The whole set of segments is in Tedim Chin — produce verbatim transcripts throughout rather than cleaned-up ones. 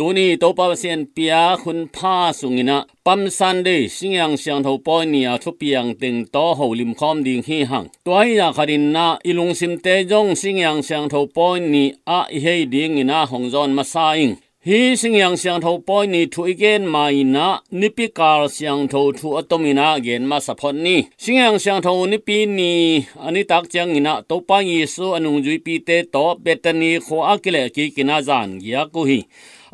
Tuni Topa Pasian piak hun pha sungin ah Palm Sunday, Singiang Siangtho Pawi ni a thupiang teng tawh holim khawm ding hi hang. Tua hi a khat in ah i lungsimte zong Singiang Siangtho Pawi ni ah i hei dingin ah hong zawn masa ing. Hih Singiang Siangtho Pawi ni thu i gen ma-in ah Nipi kal siangtho thu a tomin ah gen masa phot ni. Singiang Siangtho Nipi ni a nitak ciangin ah Topa Jesu a nungzuipite tawh Bethany khua ah kilehkik in ah zan giak uh hi.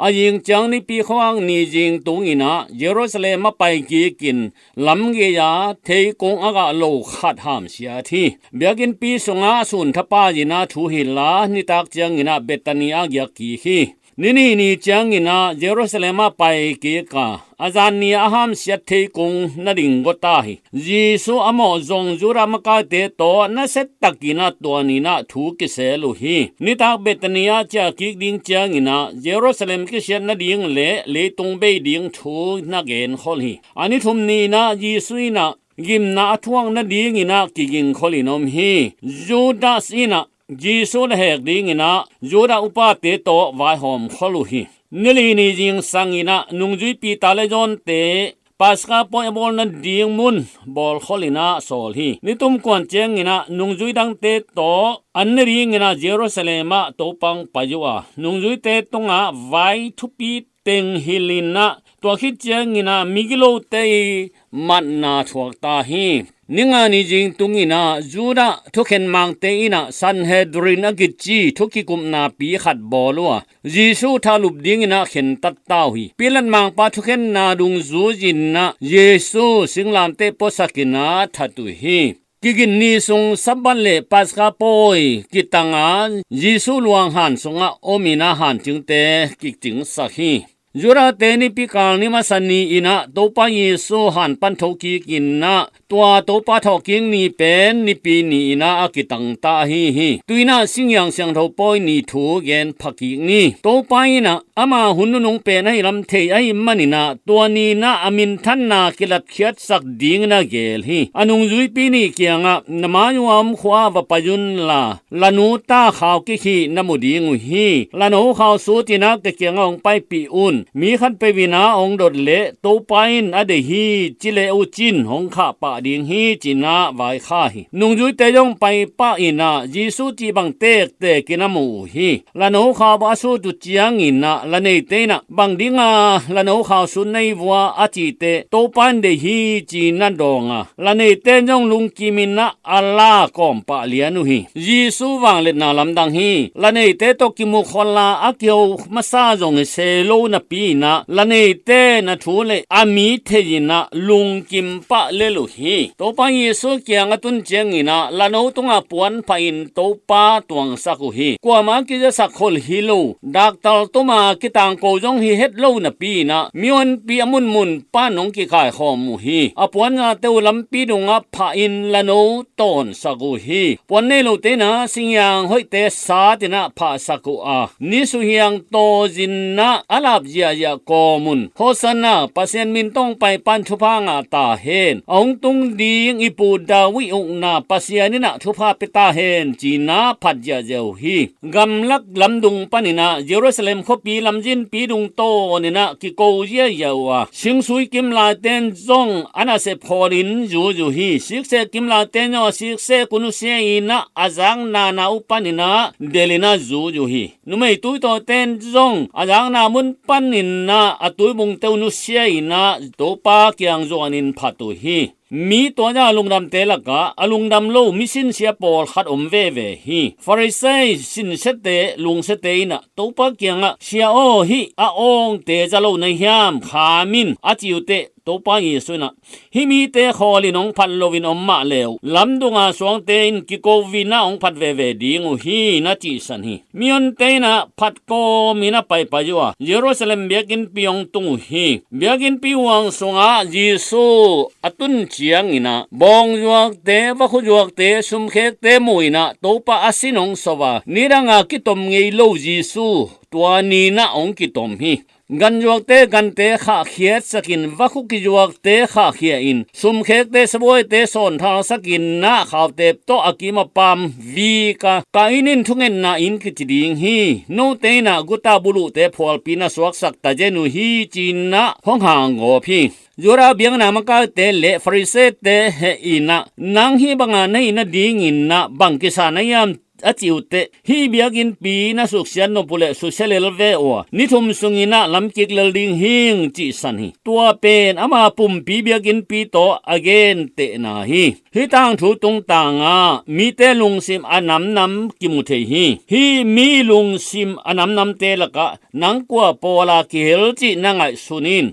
A zing ciang Nipi khuang ni zing tungin ah Jerusalem ah paikikin lam gei-a theikung a gah lo khat hamsiat hi. Biakinnpi sungah sun thapa in ah thuhilh a, nitak ciangin ah Bethany ah giak kik hi. Ni nih ni ciangin ah Jerusalem ah paikik a, a zan ni a hamsiat theikung na ding gawta hi. Jesu a mawh zong Judah makaite tawh nasia takin ah tua ni-in ah thu kisel uh hi. Nitak Bethany ah ciahkik ding ciangin ah Jerusalem kisiat nading le leitung bei ding thu na genkhol hi. A ni thum ni-in ah Jesu in ah gimna a thuak nadingin ah kigingkholin om hi. Judas in ah Jesu na hek dingin ah Judah upate tawh vaihawmkhol uh hi. Ni li ni zingsangin ah nungzuipi ta le zawnte Paska pawi a bawl nading mun bawlkholin ah sawl hi. Ni tum kuan ciangin ah nungzui dangte tawh an ne dingin ah Jerusalem ah Topa hong pai uh a, nungzuite tungah vai thupi teng hilhin ah, tua khit ciangin ah migilote i matna thuak ta hi. Ni nga ni zing tungin ah Judah thukhen mangte in ah Sanhedrin a kici thu kikupnapi khat bawl uh a, Jesu thahlup dingin ah khentat ta uh hi. Pilat mangpa thukhenna dungzui-in ah Jesu singlamteh puasakin ah that uh hi. Kigin ni sung Sabbath le Paska pawi kitang a, Jesu luanghan sungah omin ah hancingte kicingsak hi. Judahte Nipi kal ni masa ni-in ah Topa Jesu han pan thokikin ah tua Topa thawhkik ni pen Nipi ni-in ah a kitang ta ahi hi. Tu-in ah Singiang Siangtho Pawi ni thu gen phakik ni. Topa in ah ama hun nunung pen ahi lam thei ahih manin ah tua ni-in ah a minthanna kilatkhiatsak dingin ah geel hi. A nungzuipi nih kiangah, na mai-uh a om khua ah va pai unla, la nu ta khau kik hi na mu ding uh hi. La no khau sutin ah ka kiangah hong paipih un. Mi khatpeuh in ah hong dot leh Topa in a deih hi ci le uh cin hong khah pah ding hi, ci-in ah vaikhak hi. Nungzuite zong paipah in ah Jesu cih bang tektekin a mu uh hi. La no khau a sut uh ciangin ah la neite in ah, bang dinga la no khau sut na hi uh a, a cih teh Topa in deih hi ci-in a dawng a, la neite in zong lungkimin ah a la kawm pah lian uh hi. Jesu vangliatna lamdang hi. La neite tawh kimukhol a, a kiho masa zong hi se lo napi-in ah la neite in a thu le a mi thei-in ah lungkim pah lel uh hi. Topa Jesu kiang a tun ciangin ah la no tungah puan phahin Topa tuangsak uh hi. Kuamah a kizasak khol hi lo, daktal tuma kitangko zong hi het lo napi-in ah mihonpi a munmun pan hong kikaikhawm uh hi. A puanzate uh lampi dungah phahin la no tawnsak uh hi. Puan nei lote in ah singiang hoihte satin ah phahsak uh a, ni suhiang tawzin ah a lap ziahziah kawm un. Hosanna, Pasian min tawh hong paipa in thupha ngah ta hen. A hong tung ding i pu David ukna Pasian in ah thupha pia ta hen, ci-in ah phat ziahziah uh hi. Gamlak lamdung panin ah Jerusalem khuapi lamzinpi dung tawnin ah kiko ziahziah uh a, singsui kimlaite in zong a nasep khawlin zui uh hi. Siksek kimlaite in zong a siksek uh nusia-in ah a zakna na uh panin ah delhin ah zui uh hi. Numei tuitawte in zong a zakna mun panin ah a tuibungte uh nusia-in ah Topa kiang zuanin phat uh hi. Mi tuazah a lungdamte lakah a lungdam lo misinsia pawlkhat om veve hi. Farisai sinsiate lungsiate in ah Topa kiangah, "Sia aw, hih a awngte za lo na hiam? Kham in," a cih uh teh Topa Jesu in ah, "Hih mite khawlin hong phat loin om mah le uh, lamdunga suangte in kiko-in ah hong phat veve ding uh hi," na cihsan hi. Mihonte in ah phat kawmin a paipai uh a, Jerusalem biakinnpi hong tung uh hi. Biakinnpi huang sungah Jesu a tun ciangin ah bawngzuakte, vakhuzuakte, sumkhekte mu-in ah Topa a sin hong sawm a, nidanga kitom ngei lo Jesu tua ni-in ah hong kitom hi. Ganzuakte gante khahkhiatsakin, vakhu kizuakte khahkhia-in, sumkhekte sabuaite sawnthalsakin, na khautep tawh a kim a pam vik a, Kain in thungetna inn kici ding hi. Note in ah guta buluhte phualpi na suaksak tazen uh hi, ci-in ah hong hanggawp hi. Judah biakna makaite le Farisee-te heh in ah, nang hih banga na hih nadingin ah bang kisa na hiam, a cih uh teh, hih biakinnpi na suksiat nop uh leh susia lel ve uh a, ni thum sungin ah lamkik lel ding hing, cihsan hi. Tua pen ama pumpi biakinnpi tawh a gentehna hi. Hih tangthu tungtangah mite lungsim a namnam kimu thei hi. Hih mi lungsim a namnamte lakah nang kua pawl a kihel cih na ngaihsun in.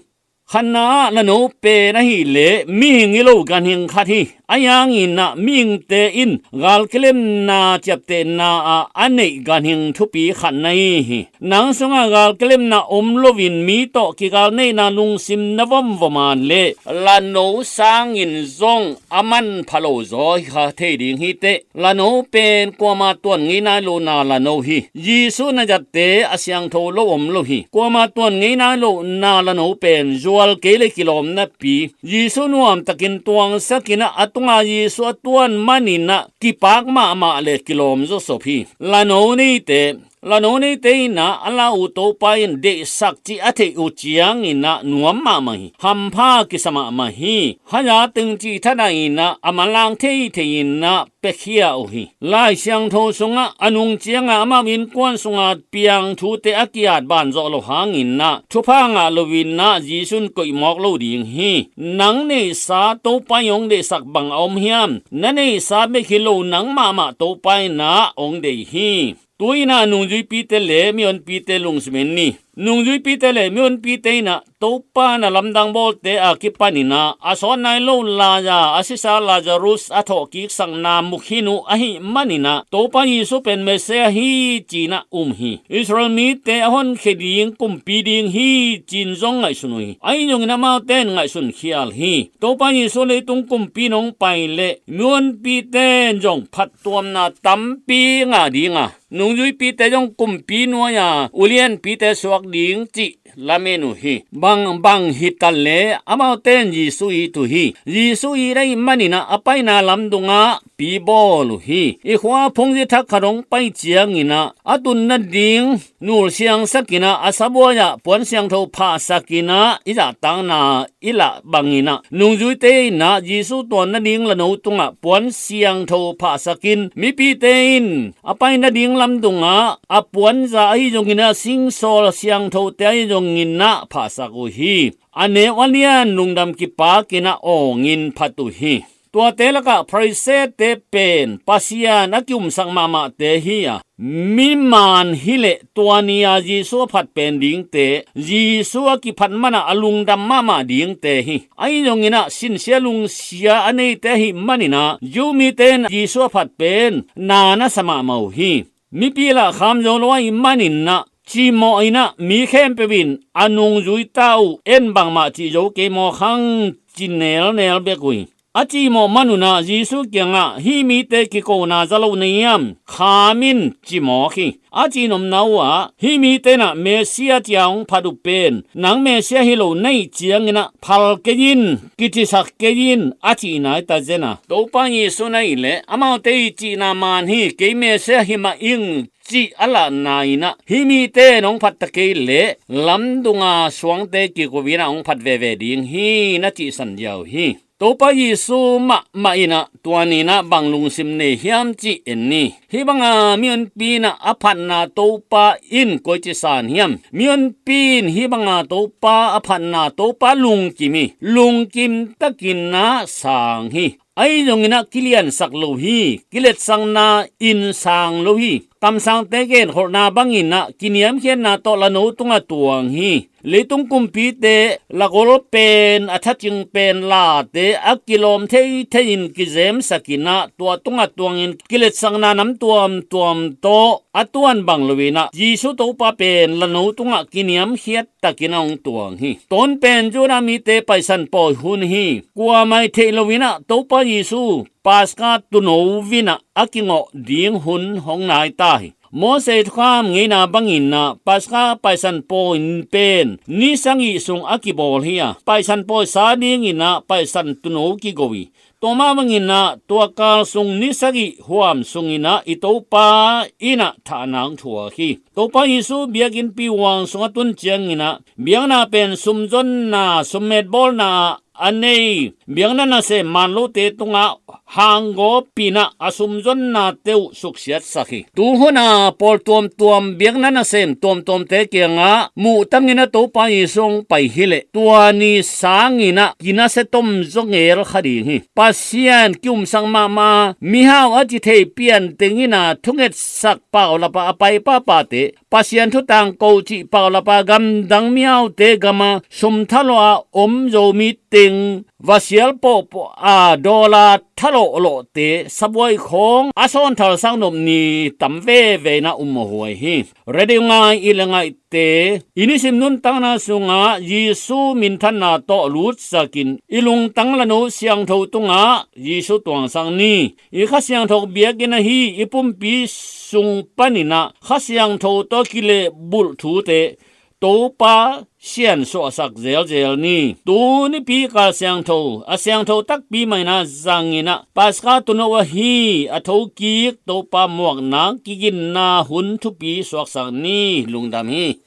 Khatna ah, la no pen ahih leh mihing hi lo ganhing khat hi. Ahi hangin ah mihingte in galkilemna ciaptehna ah a neih ganhing thupi khat na hi hi. Nang sungah galkilemna om loin mi tawh kigalneihna lungsim na vomvom a leh, la no sangin zong a manpha lo zaw hi kha thei ding hi teh. La no pen kuama tuan ngei nai lo na la no hi. Jesuh na zatte a siangtho lo om lo hi. Kuama tuan ngei nai lo na la no pen zual kei le kilawm napi, Jesuh nuamtakin tuangsakin ah, a tunga Jesuh a tuan manin ah kipak mahmah le kilawm zawsop hi. La no neite, la no neite in ah a la uh Topa in deihsak cih a theih uh ciangin ah nuam mahmah hi. Hampha kisa mahmah hi. Haya teng cih thadah in ah a manlang theithei in ah piakhia uh hi. Lai Siangtho sungah a nung ciangah amau innkuan sunga piang thute a ki-at banzawh loh hangin ah thupha ngah loin ah Jesuh in koih mawk lo ding hi. Nang neihsa Topa in hong deihsak bang a om hiam? Na neihsa bek hi lo, nang mahmah Topa in ah hong deih hi. Tu-in ah nungzuipite le mihonpite lungsim en ni. Nungzuipite le mihonpite in ah Topa na lamdang bawlte a kipanin ah a sawt nai lo lai-a a sisa Lazarus a thawhkiksakna mukhin uh ahih manin ah Topa Jesuh pen Messiah hi, ci-in ah um hi. Israel mite a honkhia ding kumpi ding hi, ci-in zong ngaihsun uh hi. Ahi zongin amaute in ngaihsun khial hi. Topa Jesuh leitung kumpi in hong pai leh mihonpite in zong phattuamna tampi ngah ding a, nungzuipite zong kumpi nuai-a ulianpite suak ding cih lamen uh hi. Bang bang hi ta leh amaute in Jesuh it uh hi. Jesuh it ahih manin ah a paina lamdungah pi bawl uh hi. I khua phungzi thak khat hong pai ciangin ah a tun nading nul siangsakin ah a sabuai-ah puan siangtho phahsakin ah i zahtakna i lah bangin ah nungzuite in ah Jesuh tuan nading la no tungah puan siangtho phahsakin, mipite in a pai nading lamdungah a puanza ahi zongin ah singsawl siangthote ahi zongin ah phahsak uh hi. A neu a lian lungdam kipakin ah awngin phat uh hi. Tuate lakah Farisee-te pen Pasian a ki-umsak mahmahte hi a, miman hi leh tua ni-a Jesuh a phat pen dingte, Jesuh a kiphat manah a lungdam mahmah dingte hi. Ahi zongin ah sinsia lungsia a neite ahih manin ah Jew mite in Jesuh a phat pen na na sa mahmah uh hi. Mipi lah kham zo lo ahih manin ah cimawh in ah mi khempeuh in a nungzui ta uh, en bangmah cih zo kei mawk hang, ci nelnel bek uh hi. A cimawh man un ah Jesuh kiangah, hih mite kikona za lo na hiam? Kham in, ci mawk hi. A cihnopna uh ah hih mite in ah Messiah ci-a hong phat uh pen nang Messiah hi lo na hih ciangin ah phal kei in, kicisak kei in, a cih nai ta zen a, Topa Jesuh in ahih leh amaute i cihna man hi, kei Messiah hi mah ing, cih a lahna in ah hih mite in hong phat ta kei leh lamdunga suangte kiko in ah hong phat veve ding hi, na cihsan ziau hi. Topa Jesuh mahmah in ah tua ni-in ah bang lungsim nei hiam cih en ni. Hih banga mihonpi in ah a phatna Topa in koici san hiam? Mihonpi in hih banga Topa a phatna Topa lungkim hi. Lungkim takin ah sang hi. Ahi zongin ah kiliansak lo hi. Kiletsakna in sang lo hi. Kamsangte genkholhna bangin ah kiniamkhiatna tawh la no tungah tuang hi. Leitung kumpite lakgol pen a thacing pen late a kilawm theithei in kizemsak in ah tua tungah tuangin kiletsakna nam tuamtuam tawh a tuan bang lo in ah Jesuh Topa pen la no tungah kiniamkhiat takin a hong tuang hi. Tua hun pen Judah mite Paisan pawi hun hi. Kuamah i theih lo in ah Topa Jesuh Paska tuuno in ah a kingawh ding hun hong nai ta hi. Moses thukham ngeina bangin ah Paska Paisan pawi pen ni sagih sung a kibawl hi a, Paisan pawi sa dingin ah Paisan tuuno kigo hi. Tua mah bangin ah tua kal sung ni sagih huam sungin ah i Topa in ah thahnak thuak hi. Topa Jesu biakinnpi huang sung a tun ciangin ah biakna pen sumzonna, summet bawlna a nei, biakna nasem man lote tungah hanggawpin ah a sumzonnate uh suksiatsak hi. Tuhun a pawl tuamtuam biakna nasem tuamtuamte kiangah muhtangin ah Topa Jesu hong pai hileh tua ni sangin ah kinasia tom zaw ngel kha ding hi. Pasian ki-umsak mahmah, mihau a ci thei pian tengin ah thungetsak paulap ah a pai papate, Pasian thu tangko cih paulap ah gamdang mihaute gamah sum thalawh a om Zomi teng vasial pawhpawh a dawla thalawhlawhte sabuai khawng a sawnthalsak nop ni tam veve in ah um mawhhuai hi. Radio ngai i le ngaihte, i nisim nuntakna sungah Jesu minthanna tawh lutsakin i lungtang lano siangtho tungah Jesu tuangsak ni. I Kha Siangtho biakinn ahi i pumpi sung panin ah Kha Siangtho tawh kilehbulh thute Topa siansuahsak zelzel ni. Tuni pi kal siangtho, a siangtho takpi mah in ah zangin ah Paska tuuno ahi a thokik Topa muaknak kiginna hun thupi suaksak ni. Lungdam hi.